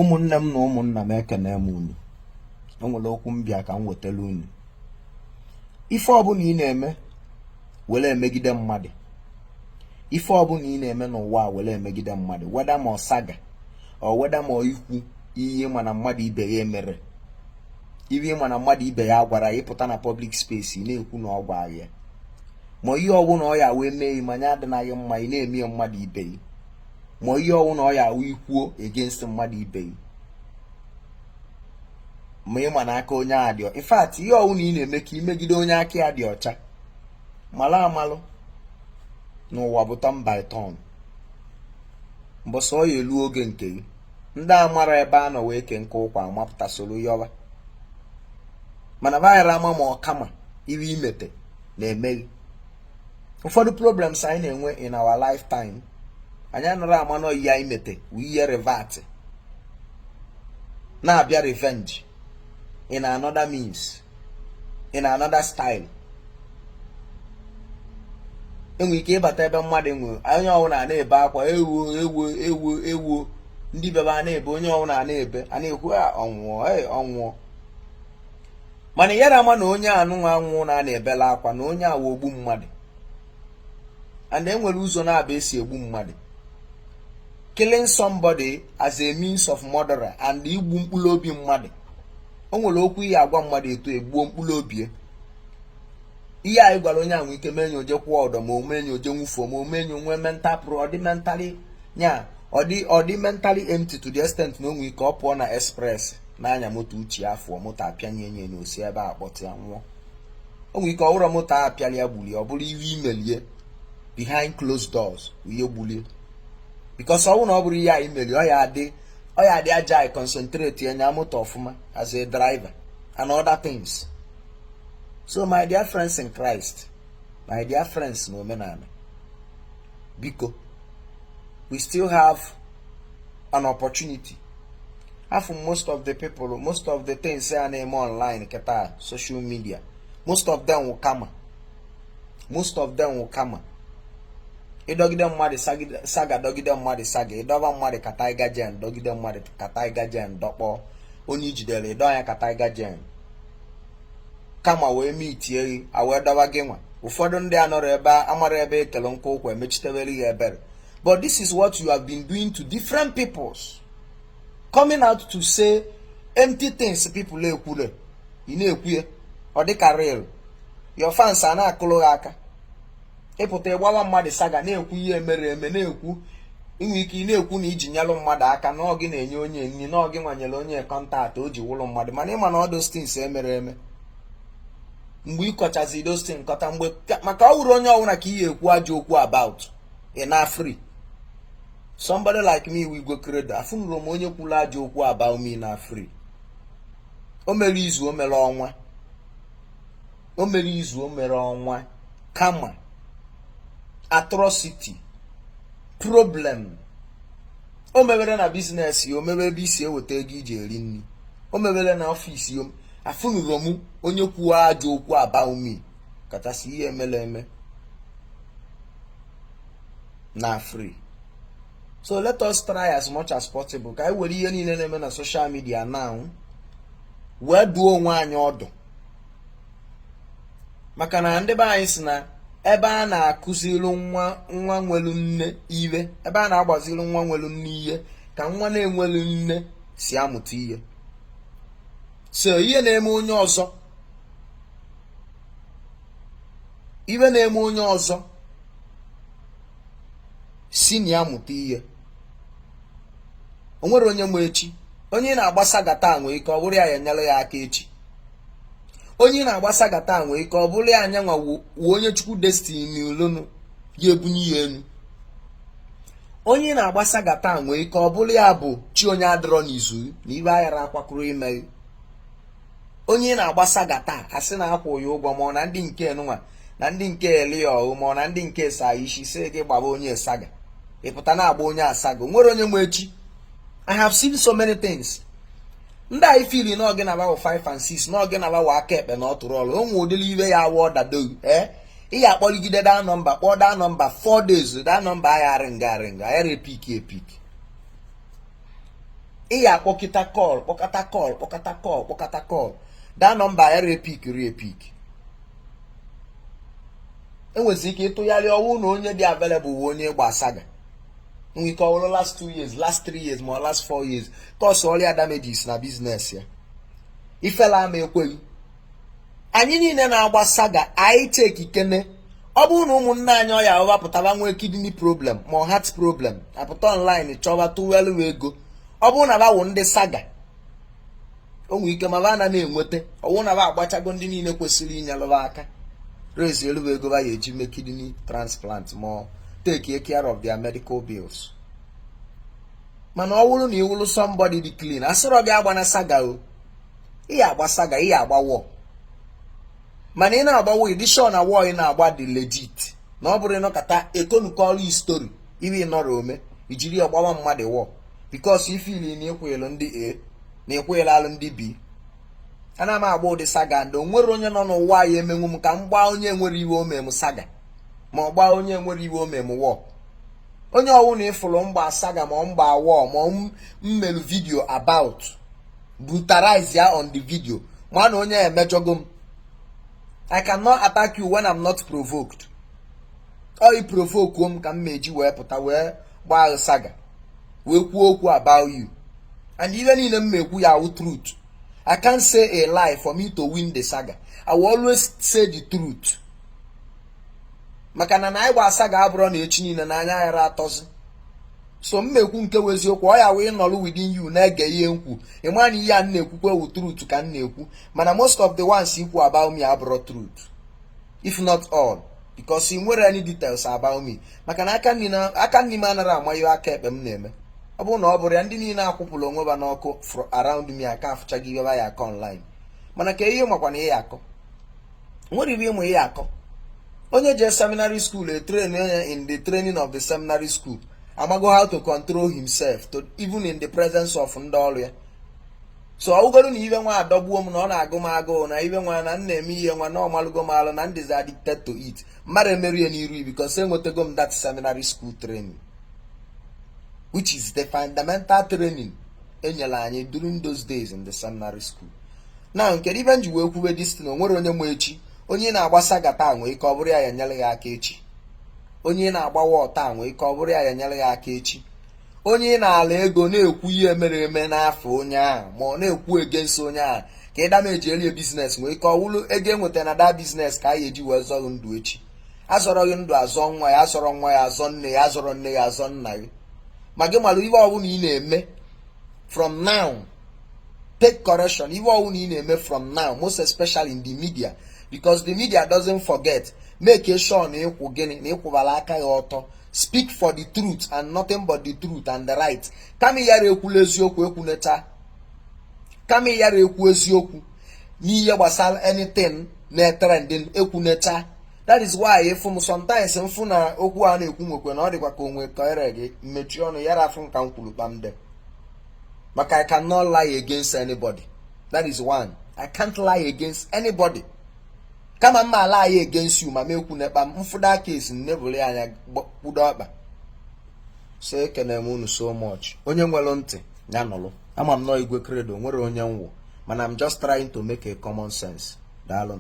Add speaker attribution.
Speaker 1: Ụmụnne m na ụmụnna m, ekene m unu. O nwere okwu m bịa ka m wetara unu. Ife ọbụla ị na-eme were emegide mmadụ, ife ọbụla ị na-eme n'ụwa were emegide mmadụ, whether ma ọ saga or whether ma ikwu ihe mana mmadụ ibe ya emere, ihe mana mmadụ ibe ya gwara ya, ịpụta na public space ị na-ekwu na ọ gwara ya, ma ihe ọbụla ọ ya wee mee ma nya adịnaghị mma, ị na-eme ya mmadụ ibe ya, ma ihe ọbụla ọ ya wee ikwuo against mmadụ ibe ya, ma ịma na aka onye a dị. In fact, ihe ọbụla ị na-eme ka imegide onye aka ya dị ọcha, malụ amalụ n'ụwa bụ turn by turn. Mbọsị ọ ya elu oge nke gị, ndị amara ebe a nọ wee kee nke ụkwa amapụta soro yọba, mana baghara ama ma ọ kama iwe imete na-emeghi. Ụfọdụ problems anyị na-enwe in our lifetime, anyị anara ama na ihe anyị mete wụ ihe revert na-abịa revenge in another means, in another style. Enwere ike ịbata ebe mmadụ nwe, onye ọbụla na-ebe akwa, ewo ewo ewo ewo, ndị bebe a na-ebe, onye ọbụla na-ebe, a na-ekwu a ọnwụọ, ee ọnwụọ, mana yara ama na onye anụnwa anwụ na a na-ebela akwa na onye awa ogbu mmadụ. And enwere ụzọ na-abụ esi egbu mmadụ: killing somebody as a means of murder and igbu mkpụrụ obi mmadụ. O nwere okwu ihe agwa mmadụ eto egbuo mkpụrụ obi. Ihe anyị gwara onye ahụ ike mee oje kwụọ ọdọ, ma ome enyi oje nwufuo, ma ome enyi nwee mental pro, ọ dị mentally nya, ọ dị mentally empty to the extent na o nwere ike ọ pụọ na express na-anya moto, uche ya afọ moto apịanye enye na osi ebe a kpọtụ ya nwụọ. O nwere ike ọ bụrụ moto a apịala ya gbulie, ọ bụrụ ihe imelie behind closed doors ihe gbulie, because ọ bụrụ na ọ bụrụ ihe a imelie, ọ ya adị aja concentrate ya nya moto ọfụma as a driver and other things. So my dear friends in Christ, my dear friends na omenala, biko, we still have an opportunity. After most of the people, most of the things a na-eme online kịta, social media, most of them will kama, most of them will kama ịdọgide mmadụ saga, dọgide mmadụ saga, ịdọba mmadụ ka tiger gen, dọgide mmadụ ka tiger gen, dọkpọ onye ijidere ịdọ ya ka tiger gen, kama wee mitie gị a wee dọba gị nwa. Ụfọdụ ndị anọrọ ebe amara ebe ekele nkụ ụkwa emechitewere ya ebere. But this is what you have been doing to different peoples, coming out to say empty things people ekwure, ị na-ekwu ya ọ dịka real. Your fans a na-akụrụ gị aka, ịpụta ịgbawa mmadụ saga, na-ekwu ihe emere eme, na-ekwu inwe ike ị na-ekwu na iji nyelụ mmadụ aka, na ọ gị na-enye onye nri, na ọ gị nwanyere onye contact o ji wụlụ mmadụ, mana ịma na ọ those things emere eme. Mgbe ị kọchazi those things nkọta mgbe maka ọ wụrụ onye ọbụla ka ị ekwu ajọ okwu about ị na free. Somebody like me, Igwe Credo, afụnụrụ m onye kwuru ajọ okwu about me na free. O mere izu, o mere ọnwa, o mere izu, o mere ọnwa, kama atrocity problem o mewere na business ya, o mewe ebe isi eweta ego iji eri nri, o mewere na office ya, afụnụrụ m onye kwuo ajọ okwu about me, kachasị ihe emere eme na free. So let us try as much as possible ka anyị were ihe niile na-eme na social media now wee duo onwe anyị ọdụ, maka na ndị be anyị si na ebe a na-akụziri nwa nwa nwelu nne ihe, ebe a na-agbaziri nwa nwelu nne ihe, ka nwa na-enwelu nne si amụta ihe. So ihe na-eme onye ọzọ, ihe na-eme onye ọzọ, si na ya mụta ihe. O nwere onye ma echi. Onye na-agba saga taa nwee ike ọ bụrụ ya enyere ya aka echi. Onye na-agba saga taa nwee ike ọ bụrụ ya anyanwa wu onye Chukwu destiny ulunu ga-ebunye ya elu. Onye na-agba saga taa nwee ike ọ bụrụ ya bụ chi onye adịrọ n'izu na ibe aghara akwakọrọ ime. Onye na-agba saga taa asị na akwụ ya ụgwọ, ma ọ na ndị nke nwa na ndị nke eli ya ọhụ, ma ọ na ndị nke sa isi sị gị gbaba onye saga, ịpụta na-agba onye asaga. O nwere onye nwe echi. I have seen so many things. Ndị anyị fili na ọgị na-agbawa 5 and 6 na ọgị na-agbawa aka ekpe na ọ tụrụ ọrụ o nwe ụdịrị iwe ya awa ọdado ee ị ya akpọligide that number, kpọọ that number 4 days, that number agha arịnga arịnga aghara epiki epiki. Ị ya akpọkịta call, kpọkata call, kpọkata call, kpọkata call, that number ya repick, repick. Enwezi ike ịtụgharị ọnwụ na onye dị available wụ onye gba saga. Nwere ike ọwụrụ last 2 years, last 3 years, ma ọ last 4 years, cause ọrịa damages na business ya. Ifela ama ekweghị. Anyị niile na-agba saga, anyị cheki kene. Ọ bụrụ na ụmụnne anyị ọya wepụtaba nwee kidney problem ma ọ heart problem, apụta online chọba tụwelu ego. Ọ bụrụ na bawụ ndị saga, o nwere ike ma ba na na-enweta ọwụ na ba agbachago ndị niile kwesịrị inyelụba aka raise elu ego ba ya eji mee kidney transplant ma ọ take care of their medical bills. Mana ọ bụrụ na ị wụrụ somebody dị clean, asịrọ gị agba na saga o. Ị agba saga, ị agba war, mana ị na-agba war, ịdị sure na war ị na-agba dị legit, na ọ bụrụ ịnọkọta ekonukọlụ story ibe ịnọrọ ome ijiri ya gbawa mmadụ war because ifili na ịkwụnyelu ndị A na ịkwụnyelu alụ ndị B. Ana m agba ụdị saga ndị o nwere onye nọ n'ụwa ya emenwu m ka m gbaa onye nwere iwe ome m saga, ma ọ gbaa onye nwere iwe ome m war. Onye ọwụ na ịfụrụ mgba saga, ma ọ mgba war, ma ọ mmelu video about brutalize ya on the video, ma na onye emejọgo m. I cannot attack you when I'm not provoked. Ọ i provoke m ka m meji wee pụta wee gbaa saga, wee kwuo okwu about you, and ihe niile m ekwu ya wụ truth. I can't say a lie for me to win the saga. I will always say the truth, maka na na anyị gba saga abụrụ na echi niile na anya aghara atọzi. So m ekwu nke wụ eziokwu. Ọ ya wee nọrọ within you na-ege ihe nkwu, ịma na ihe a m na-ekwukwe wụ truth ka m na-ekwu. Mana most of the ones ikwu about me abụrụ truth, if not all, because ị nwere any details about me, maka na aka nni m anaghị ama ihe aka ekpe m na-eme. Ọ bụrụ na ọ bụrụ ya, ndị niile akwụpụrụ onwe ha n'ọkụ around me aka afụchaghị ihe ya akọ online. Mana ka ihe makwa na ihe akọ nwere ibe ịmụ ihe akọ. Onye jee seminary school, e train onye in the training of the seminary school, amago how to control himself to even in the presence of ndị ọrụ ya. So ọwụgoro na ibe nwa adọgbuo m na ọ na-agụ m agụụ na ibe nwa na m na-eme ihe nwa na ọmalụgo m alụ na ndịzi addicted to it, mmadụ emerie n'iru, because enwetago m that seminary school training, which is the fundamental training enyere anyị during those days in the seminary school. Now, nke ibe m ji wee kwube this thing, o nwere onye ma echi. Onye na-agba saga taa nwee ike ọ bụrụ ya ya nyere ya aka echi. Onye na-agba war taa nwee ike ọ bụrụ ya ya nyere ya aka echi. Onye na-ala ego na-ekwu ihe mere eme n'afọ onye ahụ, ma ọ na-ekwu against onye ahụ ka ịda eji erie business, nwee ike ọ wụrụ ego enweta na that business ka a ya eji wee zọrọ ndụ echi. Azọrọ gị ndụ, azọ nwa ya, azọrọ nwa ya, azọ nne ya, azọrọ nne ya, azọ nna gị. Ma gị mara ihe ọbụla ị na-eme from now, take correction. Ihe ọbụla ị na-eme from now, most especially in the media, because the media doesn't forget, make sure na ịkwụ gịnị na ịkwụbara aka ya ọtọ. Speak for the truth and nothing but the truth and the right. Kama yara ekwula eziokwu, ekwuneta. Kama yara ekwu eziokwu n'ihe gbasara anything na-etrending, ekwuneta. That is why ịfụ m sometimes, mfụ na okwu a na-ekwu nwekwe na ọ dịkwa ka onwe ka ere gị mechie ọnụ yara afụ nka m kwuru kpamde, maka I cannot lie against anybody. That is one, I can't lie against anybody. Kama mma lie against you, ma m ekwu nekpa m mfụda case nnebụrụ ya anya kwudo ọkpa. So ekene m unu so much. Onye nwere ntị ya nụrụ. Ama m nọ Igwe Credo nwere onye nwụ, mana I'm just trying to make a common sense. Daalụ.